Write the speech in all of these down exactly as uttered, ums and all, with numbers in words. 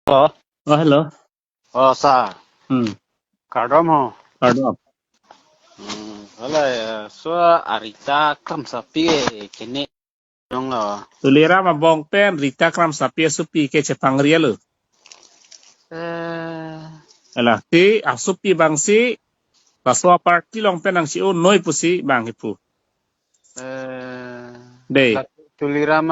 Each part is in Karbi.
Oh, hello. Oh, sir. Hmm. Kardom ho. Kardom. Hmm, hala, eh, so Rita Kramsapi, eh, kene dong lo. Tuliram abong pen Rita Kramsapi asopi ke chepangri lo. Eh. Lasi asopi abang si, laso aparty along pen nangchi-o noi pusi abang kipu. Eh, Dei. La Tuliram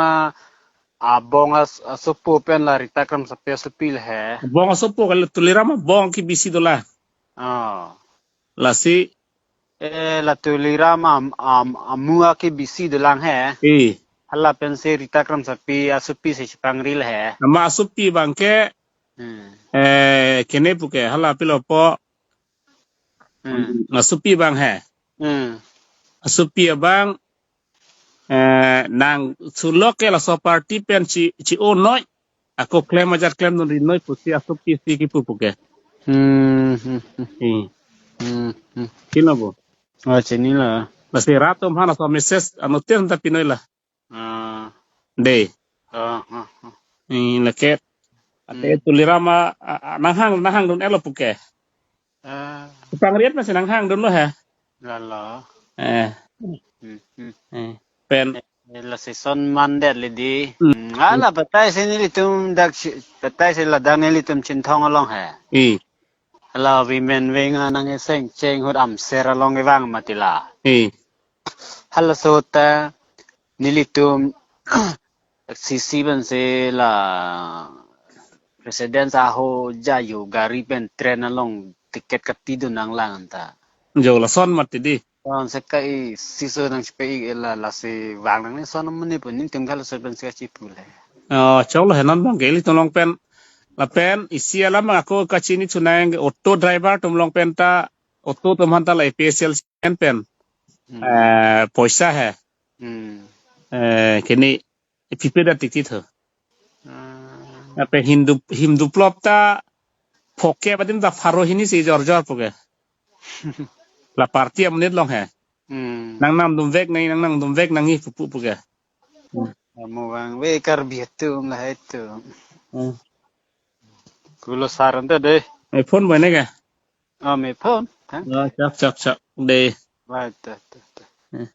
abong as-, asopo pen la Rita Kramsapi asopi le he. Abong asopo kali, Tuliram abong kebisi dolang. Oh. Lasi. Eh, la Tuliram am, am, amu akebisi dolang he. Eh. Hala pensi Rita Kramsapi asopi si chepangri le he. Amat asopi abang ke. Hmm. Eh, kene puke, hala pilo po. Hmm. Asopi abang he. Hmm. Asopi abang, eh, nang sulok ke laso aparty pen chi, chi-o noi. Ako klem ajat klemdun ri noi pusi asopi si kipu puke. Hmm, hmm, hmm. Hmm. Hmm, hmm. Chini lo bo. Oh, chini lo. Lasi rat atum aphan laso message anuttin ta pinoi la. Ah. Dei. Ah, ah, ah. Eh, lake. Ate Hmm. Tuliram a, a, a, nanghang, nanghangdun-et lo puke. Ah. Pangri-et masi nanghangdun lo he. Lalo. Eh. Hmm, hmm. Eh. Pen. Eh, lasi son mandet le dei. Hmm. Hmm. Hala batai si nelitum dak si, batai si ladak nelitum Chinthong along he. Eh. Hala women wing anang eseng cheng ahut Amser along kevang mati la. Eh. Halaso ta nelitum C C pensi la President Saho Jayo gari pen train along ticket katidun nanglang ta. Jo lason mati dei. Son se kai siso nangchepa-ik la, lasi vang nang ni son mani pu nelitum halaso pensi kachipu le. Oh, choklo he non abang ke ilitum along pen. Lapen isi alam ako kachini chunang auto driver atum along pen ta, auto atum aphan ta la A P H L C pen pen. Hmm. Eh, poisa he. Hmm. Eh, kene ipipe da ticket ho. Hmm. Lapen Hindu, Hindu plop ta phongkep adim ta pharo hini si jor jor puke. La party amonit along he. Hmm. Nangnamdunvek nangji, nangnamdunvek nangji pupu puke. Hmm. Amo vangve Karbi atum lahai atum. Hmm. Kulo sar anta dei. Eh, phone boy ne ke? Ah, me phone, ha? Ah, chak, chak, chak. Dei. Ba, ta, ta, ta. Hmm.